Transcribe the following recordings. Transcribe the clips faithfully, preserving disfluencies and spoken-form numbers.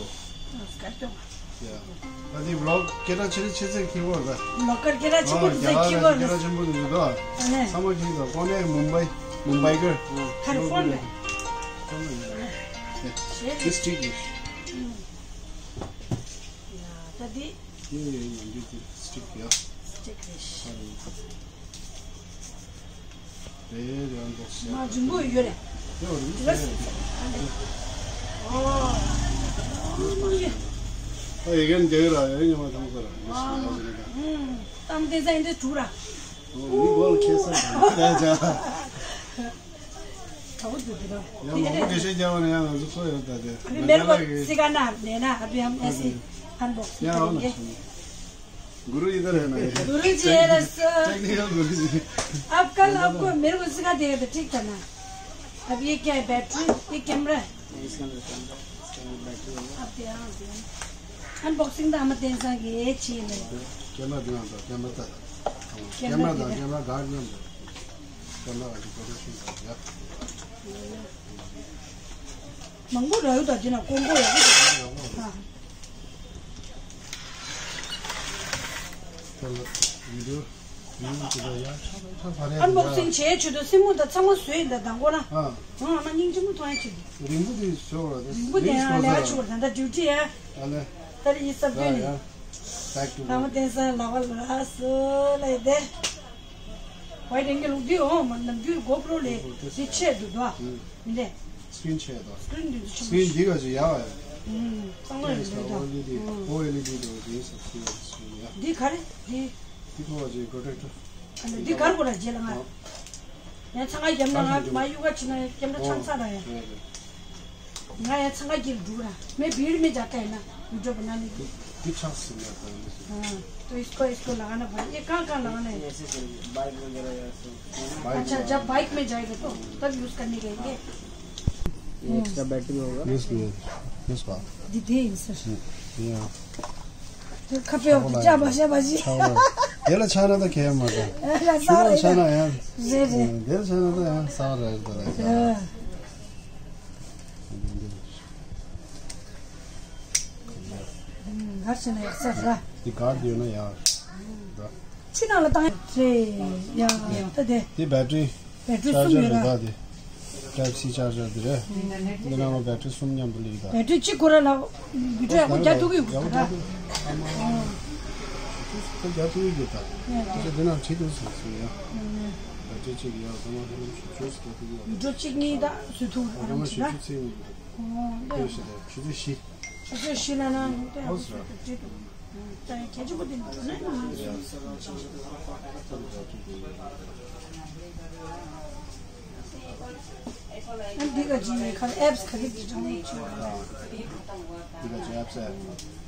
ལོ། སྐར་ཅོ། ཡ། ད་འདི་བི་ལོག་སྐད་གྲགས་ཆེ་ཆེ་ཚད་ཁྱི་གོ་ར། བི་ལོག་སྐད་གྲགས་ཆེན་པོ་འདི་ཚད་ཁྱི་གོ་ར། སྐད་གྲགས་ཆེན་པོ་འདི་ཚོ་དོ། ཨ་ནི། ཚང་མ་ཁྱི་དོ་ཀོ་ནེ་མུམ་བྷའི་མུམ་བྷའི་གར། ཁ་ལི་ཧྥོར་ནི་ཡ། ཤེས་རེད། ཌིས་ཊྲིག་ཡིན། ཡ་ད་འདི། ཡིན་ཡིན་ཡིན་འདི་ཌིས་ཊྲིག་ཡ། ཌིས་ཊྲིག་རེད། ཨ་རེད། རེད་རེད། ཨན་བོག་སིང་། མ་རིང་པོ་ཡོད་རེད། ཡོད་རེད། ཨོ། ཨ་ཡི་གེ་འདི་ར་ཡ་ཉི་མ་ཐང་ས་ར། ཨ་ཨུམ། གཏམ་བསྟན་ས་ཡིན་དུས་དྲུག་ར། ཨོ་མི་གོ་ལ་ཁེ་ས་ར། དྲ་བོ་དུ་དུ་ར། ཡང་མང་པོ་འགྲེལ་བཤད་རྒྱག་པ་ན་ཡང་ང་ཚོ་ཚོ་ཡོད་ད་དེ། ཨ་མི་མེར་གོ་སི་ཀ་ན་ལེ་ན་ཨ་བི་ཨམ་ཨེ་སི་ཨན་བོག་སིང་ཡང་ཨོ་ན་ཡིན་གེ། गुरु इधर है ना ये? गुरु जी है ना सर। टेक्निकल गुरु जी। अब कल आपको मेरे को सिखा देगा तो ठीक था ना। अब ये क्या है, बैटरी, ये कैमरा है? इसके अंदर कैमरा, इसके अंदर बैटरी होगा। अब ध्यान, ध्यान। अनबॉक्सिंग तो हम टेंशन ये चीज है। कैमरा दिया था, कैमरा था। कैमरा कैमरा था, दिया। कैमरा गार्ड नहीं था। कैमरा वाली प्रोडक्शन था क्या? མང་པོ་རག་ཡོད་ད་དེ་ན་ཀོང་པོ་ཡག་པོ་འདུག་ཨ། ཨན་བོག་སིང་བྱས་ཆུ་དུ་སེན་མོ་དང་ཚང་མ་བཟོས་ཡིན་ད་དང་པོ་ན། ཨ་ང་ཨ་མ་སྙིང་རྗེ་མོ་མཐོང་ཡ་ཆུ་དུ། རིང་པོ་དེ་ཞོག་ར་དེ། རིང་པོ་དེ་ཡང་ལས་ཆུ་བར་ད་ད་ཌིའུ་ཊི་ཡ། ཨ་ལེ། ད་རེ་ཡི་སབ་ཡ་ཡ། ད་ལ་མ་བསྟན་ས་ལ་བ་ལ་སུ་ལ་ཡི་དེ། བའི་རེང་གི་ལུག་འདི་འོ་མ་ནམ་རྒྱུན་གོ་པྲོ་ལས་འདི་ཆེ་འདུག་དོ། མི་འདྲ། སི་ཀྲིན་ཆེ་དོ། སི་ཀྲིན་འདི་ཆུ་སི་ཀྲིན་འདི་ག་ཅི་ཡག་ཡ། ཨུམ། གཙང་མ་རེད་འདུག་དོ། ཨོ་ཨེལ་ཨི་ཌི་འདུག་འདི་སོ་སི་ཡ་སི་ཀྲིན་ཡ། འདི་ག་རེ་འདི། འདི་ཁོ་བ་ཅི་པྲོ་ཇེག་ཊར། ཨ་ནི་འདི་གར་གོ་ར་རྗེས་ལ་ང་། ཡང་ཚང་ང་རྒྱབ་ན་ང་མ་གཡུག་ག་ཕྱིན་ན་རྒྱབ་ན་ཆང་ཚ་ར་ཡ། ང་ཡང་ཚང་ང་གིར་འགྲོ་ར། मैं भीड़ में जाता है ना, वीडियो बनाने की। ये छास से मैं पहले से। हाँ, तो इसको, इसको लगाना पड़ा। ये कहाँ, कहाँ लगाना है? ऐसे से बाइक वगैरह या ऐसे। अच्छा, जब बाइक में जाएगा तो तब यूज़ करने जाएंगे। ये एक्स्ट्रा बैटरी होगा। Yes, yes. यस, बात। दीदी, सर। या। ཁ་ཕྱོགས་ཀྱི་ཅ་བ་ཤ་བ་ཞིག་དེ་ལ་ཆགས་ན་ད་གས་མ་ད། ལ་ས་ཆུ་ལ་རེད་ཆགས་ན་ཡང་། རེད་རེད། དེ་ལ་ཆགས་ན་ད་ཡང་ས་ར་རེད་ད་ར། ཨ། གར་ཕྱིན་ན་ཡག་ས་ར། དེ་གར་དེ་ཡོད་ན་ཡག་ར། ཕྱི་ནང་ལ་བཏང་ཡག་རེད་ཡ། ད་དེ། དེ་བེ་ཊི་རི། བེ་ཊི་རི་གསུམ་ཡོད་ར། ཊའིབ་སི་ཆར་ཇར་དེ་རེད། འདི་ནང་ལ་བེ་ཊི་རི་གསུམ་མཉམ་དུ་སླེབས་ད། བེ་ཊི་རི་གཅིག་ཁོ་ར་ལ་བི་ཌིའོ་ཡག་པོ་རྒྱག་ཐུབ་ཀྱི་ཡོད་ད། ཁོ་རྒྱག་ཐུབ་ཀྱི་ཡོད་ད། དེ་ཚོ་འདི་ནང་བྲིས་འདུག་ཟེར་སོང་ཡ། བེ་ཊི་རི་གཅིག་ཡ་ཟ་མ་ཁ་ལམ་ཞིག་བྲིས་སུ་རྒྱག་ཐུབ་ཀྱི་ཡོད། བི་ཌིའོ་གཅིག་གཉིས་ད་བཟོ་ཐུབ་ཨ་ར་མ་ཞིག་ད། ཆུ་ཚོད་ཚེས་གཉིས་ཀྱི་ད། ཨོ་ད་ཡོད་ཤི་ད་ཆུ་ཚོད་བཞི། ཆུ་ཚོད་བཞི་ལ་ན་ཡོང་ཏེ་ཨོ་ཟེར། བྲིས་འདུག་ད་ཡང་ཁྱད་ཆོས་པོ་དེ་འདྲ་ན་ཡང་ང་ཚོ་ཨ་འདི་ག་ཅི་ཡིན་ཁ་ཨེབ་སི་ག་གི་འདི་དྲང་མོ་ཆོད་ཨ། འདི་ག་ཅི་ཨེབ་སི་ཨེབ་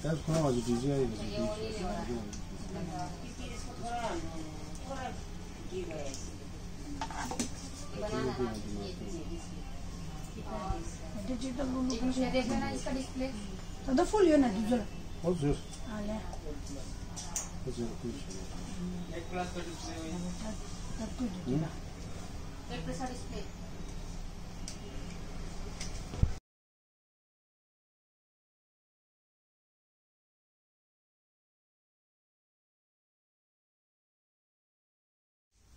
སི་ཁོ་རང་བ་ཅི་ཌི་ཇེ་ཨའི་ག་ཅི་འདི་ཆོད་ཨ། འདི་ཅིག་ད་ལུ་ལུ་གང་ཞིག་ད་ལྟ་ཕུལ་ཡོད་ན་འདི་ཚོ་ལ། ཨོ་ཟེར། ཨ་ལས། ཨོ་ཟེར་ཁུལ་ཞིག་ད་ད་ཁུལ་འདི་ཚོ་ལ། བཀྲ་ཤིས་བདེ་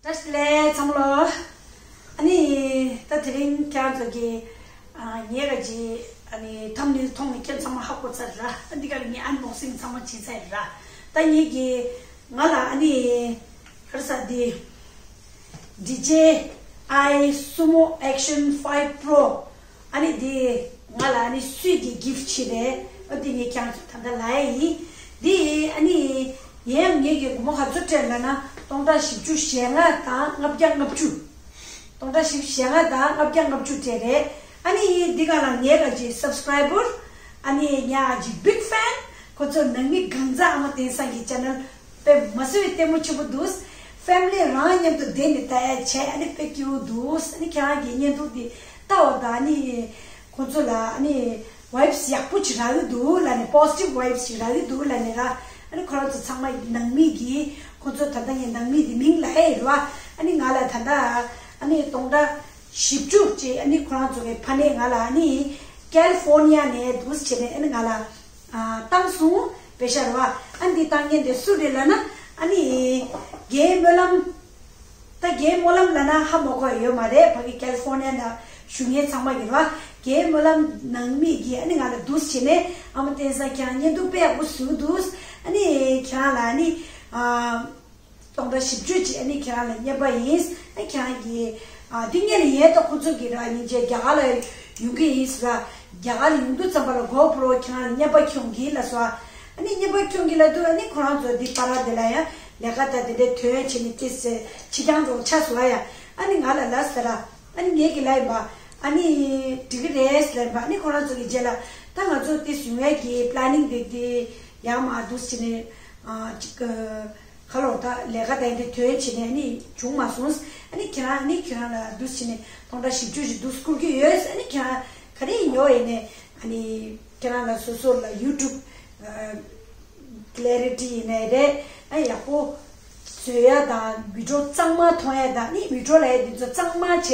ལེགས་ཚང་མ་ལོ། ཨ་ནི་ད་དེ་རིང་ཁྱེད་རང་ཚོ་གི་ཨ་ངའི་ག་ཅི་ ཨ་ནི་ཐམ་ནེལ་མཐོང་ནས་ཁྱེད་ཚང་མ་ཧ་གོ་ཚར་ར། འདི་ག་ལ་ངས་ཨན་བོག་སིང་ཚང་མ་བྱས་ཚར་ར། ད་ངེད་ཀྱི་ང་ལ་ཨ་ནི་ཧར་ས་འདི་ཌི་ཇེ་ཨའི་སུ་མོ་ཨེག་ཤན་ཕའིབ་པྲོ། ཨ་ནི་འདི་ང་ལ་ཨ་ནི་སུས་ཀྱི་གིཕ་བྱས་རེད། ཨ་འདི་ངས་ཁྱེད་ཚོ་ད་ལྟ་ལ་ཡ་ཡིན། འདི་ཨ་ནི་ཡང་ངེད་ཀྱི་སྒོར་མོ་ག་ཚོད་སྤྲད་ལབ་ན་སྟོང་ཕྲག་བཞི་བཅུ་ཞེ་ལྔ་དང་ལྔ་བརྒྱ་ལྔ་བཅུ། སྟོང་ཕྲག་བཞི་བཅུ་ཞེ་ལྔ་དང་ལྔ་བརྒྱ་ལྔ་བཅུ་སྤྲད་རེད། ཨ་ནི་འདི་ག་ལ་ངའི་ག་ཅིག་སབ་སི་ཀ་རའི་བར། ཨ་ནི་ཉག་ཅིག་བིག་ཕེན། ཁོ་ཚོ་ནང་མི་གང་ཟག་ཨ་མ་བསྟན་སངས་ཀྱི་ཅེ་ནལ་དཔེ་མ་སྲིད་པའི་ལྟད་མོ་ཆེན་པོ་འདུག་ཕེ་མི་ལི་རང་མཉམ་དུ་བསྡད་ནས་ལྟ་ཡ་བྱས། ཨ་ནི་དཔེ་སྐྱིད་པོ་འདུག་ཨ་ནི་ཁྱེད་རང་གི་བརྙན་ཐུང་འདི་ལྟ་བ་དང་ཨ་ནི་ཁོ་ཚོ་ལ་ཨ་ནི་ཝའིབ་སི་ཡག་པོ་ཅིག་རག་གི་འདུག་ལབ་ནས། པོ་སི་ཊིབ་ཝའིབ་སི་ཅིག་རག་གི་འདུག་ལབ་ནས་ར། ཨ་ནི་ཁོ་རང་ཚོ་ཚང་མ་ནང་མི་གིས་ཁོ་ཚོ་ད་ལྟ་ངས་ནང་མི་འདི་མིང་ལབ་ཡ་ཡོད་ར། ཨ་ནི་ང་ལ་ད་ལྟ་ཨ་ནི་སྟོང་ཕྲག་བཞི་བཅུ་ཅིག་ཨ་ནི་ཁོ་རང་ཚོ་གི་ཕ་ནས་ང་ལ་ཨ་ནི་ཀལ་ལི་ཕོར་ནི་ཡ་ནས་འདུག་སེ་བྱས་ནས་ཨ་ནི་ང་ལ་ཨ་བཏང་སོང་། པེ་ཤ་ར་བ། ཨ་ནི་འདི་བཏང་མཁན་དེ་སུ་རེད་ལབ་ན། ཨ་ནི་རྒན་སྨོན་ལམ། ད་རྒན་སྨོན་ལམ་ལབ་ན་ཧ་མ་གོ་ཡ་ཡོད་མ་རེད། ཕ་གི་ཀལ་ལི་ཕོར་ནི་ཡ་ན་བཞུགས་མཁན་ཚང་མ་གི་ར། རྒན་སྨོན་ལམ་ནང་མི་གིས་ཨ་ནི་ང་ལ་འདུག་སེ་བྱས་ནས། ཨ་མ་བསྟན་སངས་ཁྱེད་རང་བརྙན་ཐུང་དཔེ་ཡག་པོ་བཟོ་གི་འདུག་ཨ་ནི་ཁྱེད་རང་ལ་ཨ་ནི་ཨ་སྟོང་ཕྲག་བཞི་བཅུ་ཅིག་ཨ་ནི་ཁྱེད་རང་ལ་རྔན་པ་ཡིན། ཨ་ཁྱེད་རང་གིས་ཨ་འདི་སྔོན་ལ་ཡས་ད་ཁོ་ཚོ་གིས་ར་སྙིང་རྗེ་རྒྱ་གར་ལ་ཡོང་གི་ཡིན་ཟེར་ར། རྒྱ་གར་ལ་ཡོང་དུས་ཙམ་པ་ལ་གོ་པྲོ་ཁྱེད་རང་ལ་རྔན་པ་ཁྱོང་གི་ལབ་སོང་། ཨ་ནི་རྔན་པ་ཁྱོང་གི་ལབ་དུས་ཨ་ནི་ཁོ་རང་ཚོ་འདི་པ་ར་འདི་ལ་ཡ་ལས་ཀ་ད་དེ་འདྲའི་དོན་བྱེད་ནི་ཏི་སེ་ཕྱི་རྐྱང་འགྲོ་ཆགས་སོང་ཡ། ཨ་ནི་ང་ལ་ལབ་ཟེར་ར། ཨ་ནི་ངས་གི་ལབ་ཡིན་པ། ཨ་ནི་འགྲིག་གི་རེད་ལབ་ཡིན་པ། ཨ་ནི་ཁོ་རང་ཚོ་གི་རྗེས་ལ་ད་ང་ཚོ་ཏི་སེ་ཡོང་ཡ་གི་པི་ལེ་ནིང་དེ་དེ་ཡག་མ་འདུག་སེ་བྱས་ནས་ཨ་ཅིག་ག་ཁ་ལོ་ད་ལས་ཀ་དེ་འདྲ་དོན་བྱེད་ནས་ཨ་ནི་བྱུང་མ་སོང་། ཨ་ནི་ཁྱེད་རང་ཨ་ནི་ཁྱེད་རང་ལ་འདུག་སེ་བྱས་ནས་སྟོང་ཕྲག་བཞི་བཅུ་ཞིག་འདུག་སེ་བསྐུར་གྱི་ཡོད། ཨ་ནི་ཁྱེད་རང་ག་རེ་ཡིན་ཡོད་ཡིན་ནས། ཨ་ནི་ཁྱེད་རང་ལ་སོ་སོ་ལ་ཡུ་ཊུབ་ཀི་ལེ་རི་ཊི་ཡིན་ནའི་རེད། ཨ་ཡག་པོ་བཟོ་ཡ་དང་བི་ཌི་ཡོ་གཙང་མ་མཐོང་ཡ་དང་། ཨ་ནི་བི་ཌི་ཡོ་ལ་ཡ་འདི་ཚོ་གཙང་མ་བྱས་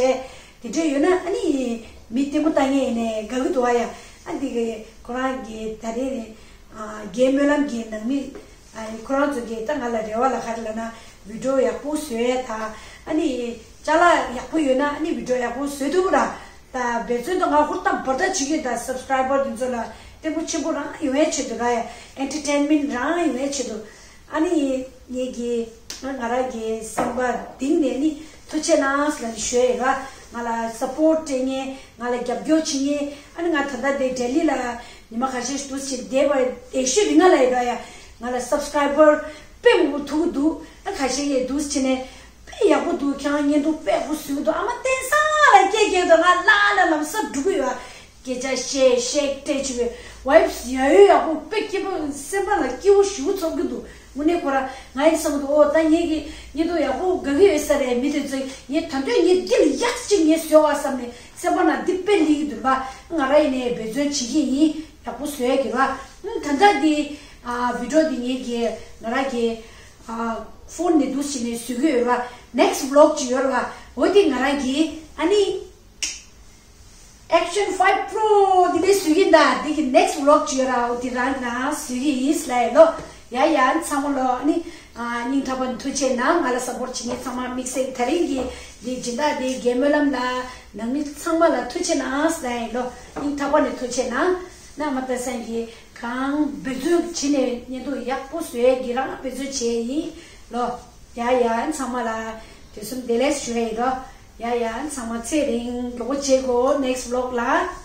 དེ་འདྲ་ཡོད་ན་ཨ་ནི་མི་ལྟད་མོ་ལྟ་མཁན་ཡིན་ནའི་དགའ་གི་འདུག་ཨ་ཡ། ཨ་འདི་གི་ཁོ་རང་གི་ད་རེས་ནས་ཨ་རྒན་སྨོན་ལམ་གྱི་ནང་མི། ཨ་ནི་ཁོ་རང་ཚོ་གིས་ད་ང་ལ་རེ་བ་ལ་ག་རེ་ལབ་ན་བི་ཌི་ཡོ་ཡག་པོ་བཟོ་ཡས་དང་། ཨ་ནི་ཅ་ལག་ཡག་པོ་ཡོད་ན་ཨ་ནི་བི་ཌི་ཡོ་ཡག་པོ་བཟོ་ཐུབ་ར། ད་འབད་བརྩོན་དང་ང་ཧུར་ཐག་འབད་ཐག་བྱེད་ཀྱི་ཡོད། ད་སབ་སི་ཀ་རའི་བར་དེ་ཚོ་ལ་ལྟད་མོ་ཆེན་པོ་རང་ཡོང་ཡས་ཆེད་དུ་ར་ཡ། ཨེན་ཊར་ཊེན་མེན་ཊི་རང་ཡོང་ཡས་ཆེད་དུ། ཨ་ནི་ངེད་ཀྱི་ང་ང་རང་གི་སེམས་པ་གཏིང་ནས་ནི་ཐུགས་རྗེ་གནང་ཟེར་ནས་ཞུ་ཡས་ཡོད་ར། ང་ལ་སཔོརྚ་སྤྲད་མཁན། ང་ལ་རྒྱབ་སྐྱོར་བྱེད་མཁན། ཨ་ནི་ང་ད་ལྟ་དེ་ལྡི་ལི་ལ་ཉི་མ་ཁ་ཤས་ཤིག་འདུག་སེ་བསྡད་པ་དེ་ཤོད་རིང་ང་ལ་ཡོད་ར་ཡ། ང་ལ་སབ་སི་ཀ་རའི་བར་དཔེ་མང་པོ་ཐུག་གི་འདུག་ཨ་ཁ་ཤས་ཀྱིས་འདུག་སེ་བྱས་ནས་དཔེ་ཡག་པོ་འདུག་ཁྱེད་རང་བརྙན་ཐུང་དཔེ་ཡག་པོ་བཟོས་འདུག་ཨ་མ་བསྟན་སངས་ལ་སྐད་རྒྱག་དུས་ང་ལ་ལ་ལམ་སང་འགྲོ་གི་ཡོད། སྐད་ཆ་བཤད་བཤད་སྤྲད་བྱས་པའི་ཝའིབ་སི་ཡ་ཡོད་ཡག་པོ། དཔེ་སྐྱིད་པོ། སེམས་པ་ལ་སྐྱིད་པོ་ཞེ་པོ་ཚོར་གི་འདུག་དངོས་གནས་ཁོ་རང་ང་ཡིན་བསམ་གི་འདུག་ཨོ་ད་ངེད་ཀྱི་བརྙན་ཐུང་ཡག་པོ་དགའ་གི་ཡོད་ས་རེད། མི་དེ་ཚོས་ངས་ད་དུང་ངས་འདི་ལ་ཡག་ཅིག་ངས་བཟོས་པ་བསམ་ནས་སེམས་པ་ནང་འདི་དཔེ་སླེབས་ཀྱི་འདུག་པ། ང་རང་ཡིན་ནའི་འབད་བརྩོན་བྱེད་ཀྱི་ཡིན། ཡག་པོ་བཟོ་ཡ་གི་ར། ཨ་ད་ལྟ་འདི་ཨ་བི་ཌི་ཡོ་འདི་ངེད་ཀྱི་ང་རང་གི་ཨ་ཕོན་ནས་འདུག་སེ་བྱས་ནས་བཟོ་གི་ཡོད་ར། ནེག་སི་ཝི་ལོག་ཅིག་ཡོད་ར། འོ་འདི་ང་རང་གི་ཨ་ནི་ཨེག་ཤན་ཕའིབ་པྲོ་འདི་འདྲ་བཟོ་གི་ཡིན་ད། འདི་གི་ནེག་སི་ཝི་ལོག་ཅིག་ཡོད་ར། འོ་འདི་རང་རང་བཟོ་གི་ཡིན་ལབ་ཡ་ལོ། ཡ་ཡ་ཚང་མ་ལོ། ཨ་ནི་ཨ་སྙིང་ཐག་པ་ནས་ཐུགས་རྗེ་གནང་། ང་ལ་སཔོརྚ་བྱེད་མཁན་ཚང་མ་དམིགས་བསལ་དེ་རིང་གི་འདི་སྦྱིན་བདག་འདི་རྒན་སྨོན་ལམ་ལགས་ནང་མི་ཚང་མ་ལ་ཐུགས་རྗེ་གནང་ལབ་ཡ་ལོ། སྙིང་ཐག་པ་ནས་ཐུགས་རྗེ་གནང་། ན་མ་ད་སང་གི་གང་འབད་བརྩོན་བྱས་ནས་བརྙན་ཐུང་ཡག་པོ་བཟོ་ཡ་གི་རང་འབད་བརྩོན་བྱས་ཡིན་ལོ། ཡ་ཡ་ཚང་མ་ལ་དུས་གསུམ་བདེ་ལེགས་ཞུ་ཡ་ཡིན་ལོ། ཡ་ཡ་ཚང་མ་ཚེ་རིང་མགྱོགས་པོ་བྱེད་དགོས། ནེག་སི་ཝི་ལོག་ལ།